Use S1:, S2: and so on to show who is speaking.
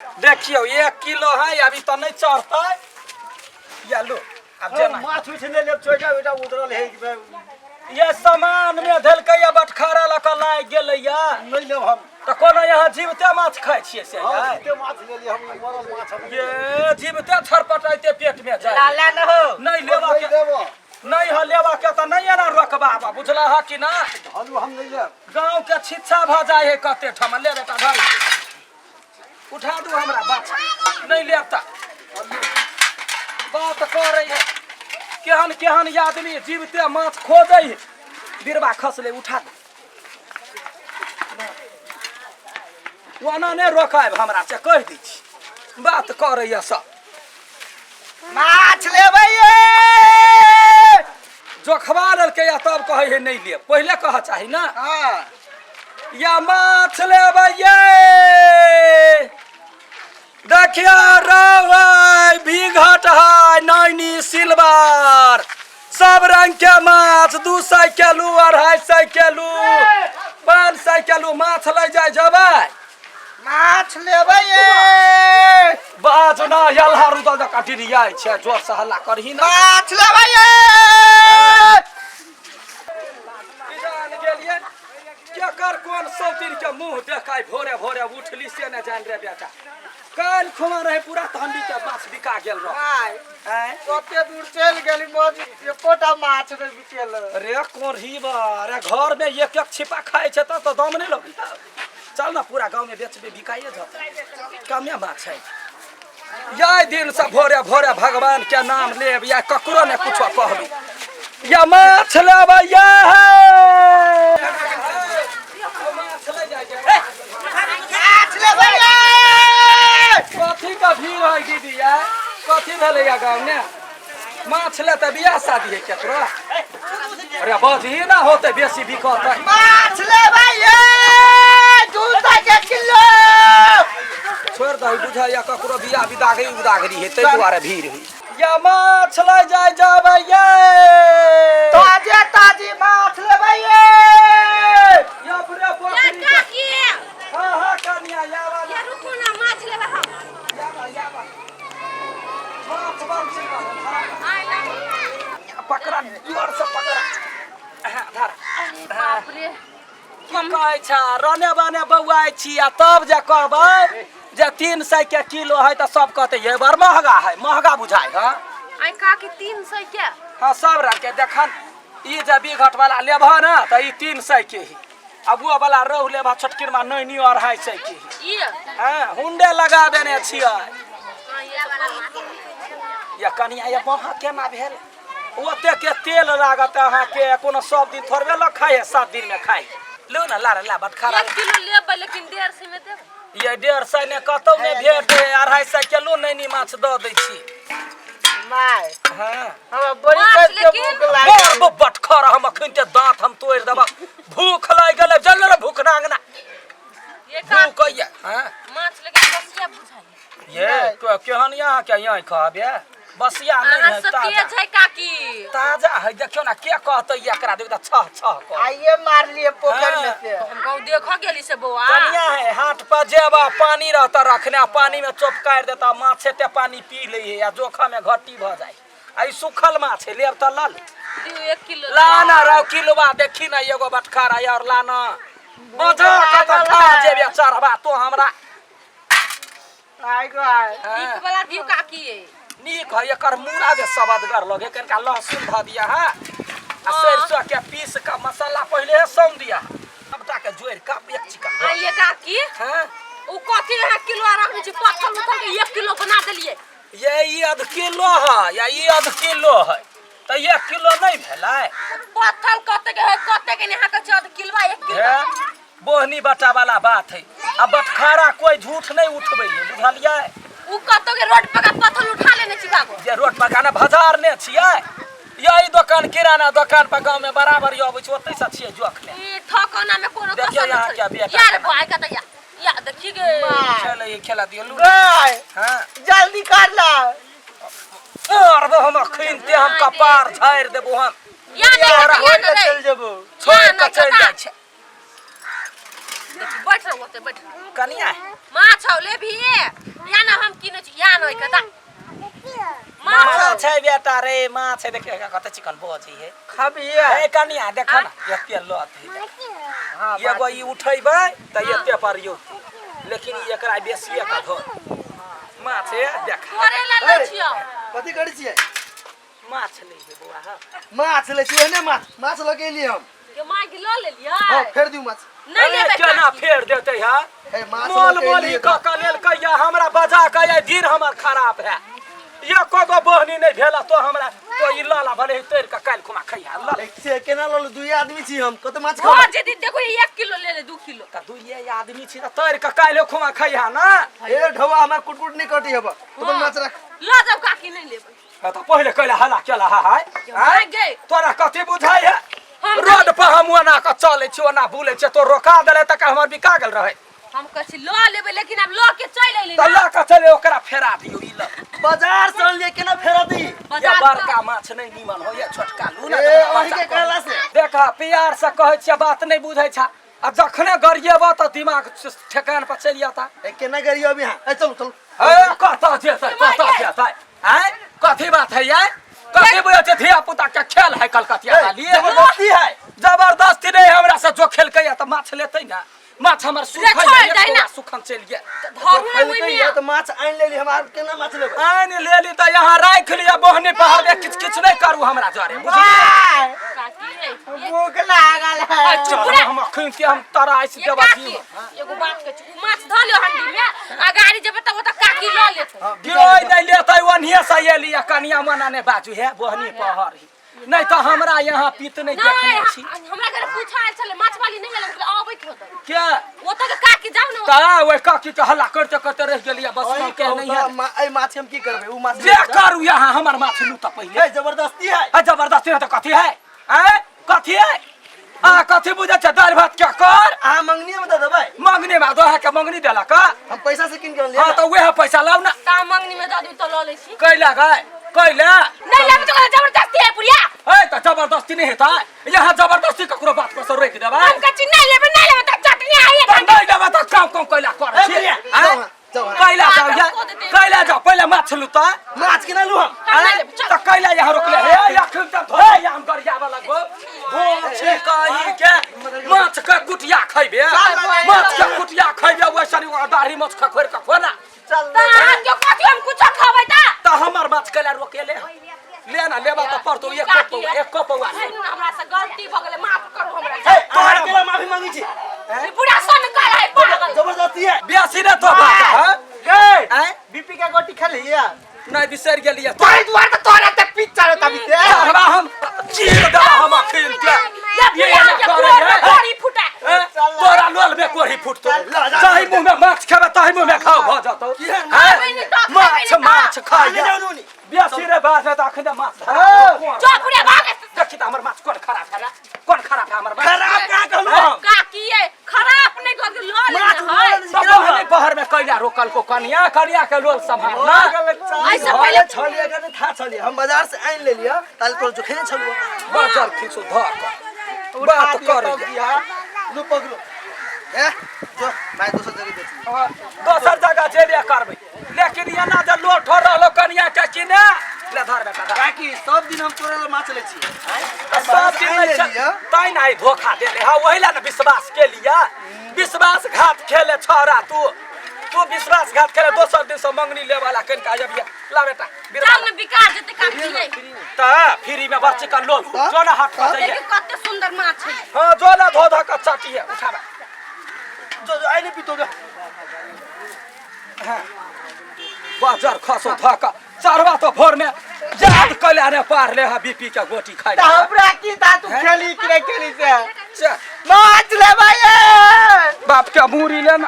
S1: देखियौ 1 किलो है, अभी तऽ नहि चढ़तै। या लो, आब जेना
S2: माछ उछ नहि लेब, चोइटा ओइटा उतरल है कि
S1: ये सामान में धेलकै या बटखारा लऽ कऽ लागि गेलै या।
S2: नहि लेब हम।
S1: तऽ कोनो यहाँ जीवते माछ खाइ छियै से?
S2: हाँ,
S1: यै?
S2: जीते माछ लेलियै हम, मरल माछ हम नहि
S1: ये जीवते छरपटाइते पेट में जाय।
S3: लाला न हो।
S1: नहि लेबा
S2: लेब।
S1: के
S2: नहि लेब।
S1: नहि ह लेबा के तऽ नहि एना रोकबाबा, बुझला ह कि ना?
S2: धलू, हम नहि लेब।
S1: गाँव के छिच्छा भऽ जाइ है कते ठाम। ले बेटा, धर, उठा दू हमरा। बात नहि लेब तऽ बात करै है। केहन केहन आदमी जीवते माछ खोजै है। बिरबा खसले, उठा दू। ओना नहि रोकायब हमरा से कहि दै छी। बात करैया सब।
S3: माछ लेबै ये।
S1: जोखबा लेलकै या तब कहै है नहि लेब। पहिले कह चाही ना।
S3: हाँ।
S1: या माछ लेबै ये, देखियो, रहु है, बिघट है, नैनी, सिल्वर, सब रंग के माछ। 200 किलो, 250 किलो, 500 किलो माछ लै जाय जेबै।
S3: माछ लेबै ये।
S1: बाज ना, यल्हा रुदल जकाँ डिरियाइ छै। जोर से हल्ला करही ना।
S3: माछ लेबै ये।
S1: जान गेलियै केकर कोन सौतीन के मुंह देखाय भोरे भोरे उठली से ने जान रे बेटा। काल्हि खुमा रहे पूरा तहंडी के माछ बिका गेल रह।
S3: भाई।
S1: आँय?
S3: कते दूर चलि गेली मौज, एकोटा माछ नहि बिकेल।
S1: रे कोढ़ी बा रे, घर में एक एक छिपा खाइ छै तऽ दम नहि लगै। चल ना, पूरा गाँव में बेचबे, बिकाइए जतै। कमे माछ है। यही दिन से भोरे भोरे भगवान के नाम लेब या ककरो ने कुछो कहबी। या माछ लेबै या माछ ले जाइ छै।
S3: माछ लेबै ये।
S1: कथी का भीड़ है दीदी यार? कथी भेलै या गाँव में? माछ ले तऽ बियाह शादी है केकरो? अरे बजही ना, होते बेसी बिकतै।
S3: माछ लेबै ये, 200 के किलो।
S1: छोड़ि दही, बुझाइया ककरो बियाह बिदागरी उदागरी है, ताहि दुआरे भीड़ है। या माछ ले जाय जाबै ये।
S3: ताजे ताजी माछ लेबै ये।
S1: या पूरा पोखरी के
S4: काकी।
S1: हाँ, कनिया, यावा।
S4: ये रुकू ना, माछ लेबै हम।
S1: यावा, यावा, माछ बड़ चिकन।
S4: आइ ना।
S1: पकड़ा, जोर से पकड़ा। हाँ, धर।
S4: अरे बाप रे!
S1: की कहै छ? रने बने बौआइ छी आ तब जे कहबै जे 300 के किलो है तऽ सब कहतै ये बड़ महगा है, महगा बुझाइ है।
S4: आइ काकी, 300 के?
S1: हाँ, सब रंग के। देखन, ई जे बिघट वाला लेबह ने तऽ ई 300 के ही। आ वो वाला रोहु लेबह, छोटकिनमा नैनी, 250 के ही।
S4: ई?
S1: हाँ, हुंडे लगा देने छियै।
S4: हाँ, ये वाला माछ।
S1: या कनिया, ये महग केना भेल? ओते के तेल लागत अहाँके। कोनो सब दिन थोड़बे लोग खाइ है, 7 दिन में खाइ। लो ना, ला रे, ला बटखारा।
S4: 1 किलो लेबै, लेकिन 150 में देबै?
S1: ये 150 ने कतौ ने भेट। 250 किलो नैनी माछ दऽ दै छी।
S3: माय।
S1: हाँ।
S3: हमरा बड़ी
S4: माछ
S3: कस के
S4: लेकिन-
S3: भूख लागल।
S1: बड़ बटखरा, हम अखन ते दांत हम तोड़ि देबा। भूख लागि गेलै, जल रे भूख नांगना।
S4: ये काकी।
S1: भूख ये, हाँ।
S4: माछ लेकिन बसिया बुझाइ।
S1: ये केहन यहाँ के यहाँ कहबे, बसिया नहीं
S4: अहाँ
S1: है।
S4: सब
S1: ताजा।
S4: तेज है काकी।
S1: ताजा है। देखियो ना, के कहते एकरा? देखो तऽ छह छह कर।
S3: आइए मार लिए पोखर में
S1: हाँ।
S3: से।
S4: हम गाँव देखऽ गेली से बौआ।
S1: कनिया है, हाथ पर जेबा, पानी रहता रखने, आ पानी में चोपकारि देता, माछ एते पानी पी लै है आ जोखा में घटी भऽ जाइ। आ ई सुखल माछ है, लेब तऽ लल।
S4: दियौ 1 किलो।
S1: लाना रौ किलोबा, देखी ना, एगो बटखारा और लाना। बजा के तऽ खा जेबे चढ़बा तो हमरा।
S3: आइ गो आइ।
S4: नीक वाला दियौ काकी।
S1: नीक है। एकर मूड़ा जे सबदगर लगे, कनिका लहसुन धऽ दिया है आ सरिसो के पीस के मसाला पहिले सौन दिया, सबटा के जोड़ि के एक चिकन।
S4: आ ये काकी।
S1: हाँ।
S4: ओ कथी अहाँ किलो रखने छी? पत्थर उथल के 1 किलो बना देलियै।
S1: ये ई आध किलो है या ई आध किलो है तऽ 1 किलो नहि भेलै?
S4: पत्थर कते के है, कते के नहीं? अहाँ के 14 किलो, 1 किलो।
S1: हे, बोहनी बटा वाला बात है आ बटखारा कोई झूठ नहीं उठबै है, बुझलियै?
S4: उ कतो के रोड पर का पत्थर उठा लेने छी बाबू।
S1: जे रोड पर गाना बाजार ने छियै, यही दोकान, किराना दोकान पर गाँव में बराबर अबै छै, ओतै से छियै जोखने।
S4: ई ठकौना में कोनो
S1: देखियौ
S4: कसर
S1: यहाँ
S4: नहीं
S1: के
S4: छोड़ी।
S1: बेटा
S4: यार
S1: केना।
S4: बॉय का त या या देखी गे।
S1: खेलै खेला दियौ लू।
S3: गाय।
S1: हाँ।
S3: जल्दी कर ला।
S1: और हम अखन ते हम कपार झाड़ि देबो हम।
S4: या नहीं
S1: तोरा
S4: या
S3: होय
S4: नहीं
S3: तऽ चलि जेबो।
S1: छोड़ि
S4: या
S1: कऽ
S4: नहीं
S1: चलि
S4: कता।
S1: जाइ छै।
S4: देखी, बैठ रहो ओते, बैठ।
S1: कनिया।
S4: माछ हौ लेबही या न हम किनै छी या न कता माछ हौ।
S1: माछ है बेटा रे माछ है देखिए कते चिकन बजै है
S3: खबिए
S1: ए कनिया देख न एते लत है
S3: हां
S1: एगो ई उठेबै तऽ एते पर यौ लेकिन ई एकरा बेसिए के धर माछ है देख
S4: तोरे ला लै छियौ
S2: कथी करै छियै
S1: माछ ले हे बौआ हँ
S2: माछ लै छी ओहने माछ माछ लऽ के एलियै हम
S4: के मांगि लऽ लेलियै
S2: हँ फेर दियौ माछ
S4: नहि लेबै
S1: केना
S4: काकी।
S1: फेर देतै हँ
S2: हे माछ
S1: मोल
S2: लऽ के
S1: मोल
S2: एलियै
S1: कऽ कऽ लेलकै या हमरा बजा कऽ आइ दिन हमर खराब है एको गो बोहनी नहि भेल तो हमरा तो ई लऽ ला भले ही तोड़ि कऽ काल्हि खुमा खैहा लऽ
S2: एक से केना लऽ लू दुइये आदमी छी हम कते माछ
S4: हो
S2: खाबै
S4: जे दिन देखो 1 किलो ले ले 2 किलो
S1: तऽ दुइये आदमी छी तऽ तोड़ि कऽ काल्हि खुमा खैहा ना
S2: हे ढौआ हमरा कुटकुट नहि कटी हेबा तू अपन माछ राख
S4: लऽ जाउ काकी नहि लेबै
S1: हाँ, तऽ पहिले कैला हल्ला केला हा हाय
S4: भागि गए
S1: तोरा कथी बुझाइ है
S4: हम
S1: रोड पर हम ओना कऽ चलै छी ओना बुलै छी तो रोका देले तक हमर बिका गेल रहै
S4: हम कहै छी लऽ लेबै लेकिन आब लऽ के चलि अयली
S1: तऽ
S4: ना
S1: लऽ कऽ चले ओकरा फेरा दियौ ई लऽ
S2: बाजार से अनलियै केना फेरा दी
S1: ये
S4: बाजार
S1: बड़का माछ नहि नीमन होइए छोटका लू ना
S2: ए
S1: देखा
S2: अहीं के कहला से
S1: देखा प्यार से कहै छियै बात नहि बुझै छ आ जखने गरिएबह तऽ दिमाग ठेकान पर चलि जाता
S2: ए केना करियो अभी हां ए चलू चलू
S1: ए कतऽ जेतै कतऽ जेतै आँय कथी बात है ये कथी बुझै छै धिया पुता के खेल है कलकतिया वाली
S2: जबरदस्ती है
S1: जबरदस्ती नहीं हमरा से जो खेलकै या तऽ माछ लेतै ना माछ हमर
S4: रे
S1: सुखल
S4: छोड़ दही ना।
S1: सुखन चलि गेल
S4: धरू ना
S2: खेलकै
S4: ओहिमे
S2: या तऽ माछ आनि लेली हम आब केना माछ लेबै
S1: आनि लेली तऽ यहाँ राखि लिअ बोहनी पहाड़ में किछु किछु नहि करू हमरा जरे बुझलियै
S4: काकी रे, एक
S3: भूख लागल है
S1: अच्छा हम अखन के हम तराइस
S4: ये
S1: देबा
S4: काकी एगो बात कहै छी उ माछ धऽ लियौ हंडी में आ गाड़ी जेबै तऽ ओतऽ काकी लऽ लेतै
S1: केओ नहि लेतै ओन्हिए से एली आ कनिया मना नहि बाजू हे बोहनी पहर नहीं तऽ हमरा यहाँ पीत नहि
S4: नहि
S1: देखने छी
S4: हमरा घर पूछा आयल छलै माछ वाली नहि एलै आबैत होतै
S1: के
S4: ओतऽ के काकी जाउ ने
S1: तऽ ओहि काकी के हल्ला करते करते रहि गेलियै बस
S2: अहीं
S1: के
S2: कहू
S1: नहीं
S2: तऽ
S1: है
S2: एहि माछ के हम की करबै उ माछ
S1: जे करू यहाँ हमर माछ लू तऽ पहिले
S2: ए जबरदस्ती है
S1: आ जबरदस्ती है तऽ कथी है आँय कथी है आ कथी बुझै छै दालि भात के कर
S2: अहाँ मंगनी में दऽ देबै
S1: मंगनी में दोहा के मंगनी देलक
S2: हम पैसा से कीन के अनलियै
S1: हाँ तऽ वएह पैसा लाउ ना
S4: ता मंगनी में दऽ दियौ तऽ लऽ लै छी
S1: कैला गए कैला
S4: नहीं लेबै तऽ जबरदस्ती है बुढ़िया
S1: है तऽ जबरदस्ती नहीं हेतै यहाँ जबरदस्ती ककरो बात पर से रोकि देबै
S4: हम कहै छी नहीं लेबै नहीं लेबै तऽ चटनी आई
S1: तऽ नहीं लेबै तऽ काम कम कैला कर
S2: ए बुढ़िया,
S1: आँय?
S2: जाउ, जाउ।
S1: कैला जाउ या कैला जाउ पहिले माछ लू तऽ
S2: माछ केना लू हम
S4: हम नहीं लेबै चल
S1: तऽ कैला यहाँ रोकले हे अखन तऽ धोए हम गरियाबऽ लगबो भोछे कही के माछ के कुटिया खैबे माछ के कुटिया खैबे वैसन दाढ़ी माछ खखोरि के खो ना
S4: तऽ अहाँ के कथी हम कुछो खबै तऽ
S1: तऽ हमर माछ कैला रोकेले ले ना लेबा तऽ पड़तौ एक पौआ एक पौआ ले।
S4: सुनू हमरा से गलती भऽ गेलै माफ करू हमरा
S2: ए तोहर केला माफी मांगी छी
S4: ई बुढ़ा सन कर है पागल
S2: जबरदस्ती है
S1: बेसी ने तो बात है
S3: गए
S1: आँय?
S3: बीपी के गोटी खेली या
S1: नहीं बिसरि गेलियै
S3: तोरे दुआर तऽ तोरा तऽ पीछा रहता बीते
S1: तोहरा हम चीर देबा हम अखिल के
S4: ये
S1: ये
S4: बुढ़ा
S1: एना
S4: के
S1: करै
S4: गोड़ में
S1: है।
S4: गोड़ी फुटा
S1: ए, तोरा लोल में कोढ़ी फुटतो जाहि मुंह में माछ खेबे ताहि मुंह में घाव भऽ जतौ हैं?
S4: खाबै नहि तऽ, खाबै
S1: माछ
S4: नहि तऽ।
S1: माछ खाइ
S2: आने जाउ नूनी
S1: बेसी रे बात है तऽ अखन माछ
S4: जो बुढ़िया भाग
S1: देखी तऽ हमर माछ कोन खराब है कोन खराब है हमर माछ
S2: खराब का कहलू हम
S4: काकी ये खराब नहीं कर लऽ
S2: माछ
S4: लेने है
S1: सब बहने बहर में कैला रोकल को कनिया कनिया के लोल संभाल ना
S4: ऐसे पहिले
S2: छलिए कने था छलिए हम बाजार से आनि लेलिए ताले तोर जोखने छलुआ
S1: बाजार खींचो धर कर बात कर
S2: लू पकड़ो ए जो भाई दोसर जगह बेच ली।
S1: दोसर जगह जेबे करबै लेकिन एना जे लोठ रहलो कनिया के किने ले धर बेटा धर।
S2: काकी सब दिन हम तोरे ला माछ लै छी
S1: तऽ सब दिन
S2: आनि
S1: नहि छै
S2: लेलियै।
S1: तैं ने आइ धोखा देले हँ ओहि लए ने विश्वास के लिया विश्वासघात खेले छौड़ा तू तू विश्वासघात खेले दोसर दिन से मंगनी ले वाला कनिका अबिया ला बेटा बिरबा
S4: चल ने बिका जेतै काकी ये
S1: तऽ फ्री में बच्चे का लोल जो ना हाथ पर जाइए
S4: देखियौ कते सुंदर माछ है
S1: हाँ जो ना धो धो के चटिए उठाबे
S2: जो जो आइ नहीं पीतो गे
S1: बाजार खसो धक चढ़वा तो भोर में याद कैला ने पार ले हा बीपी के गोटी खाइ
S3: तऽ हमरा की ता तू खेली कि नहीं खेली से
S1: चे,
S3: माछ लेबै
S1: बाप के मूरी ले ना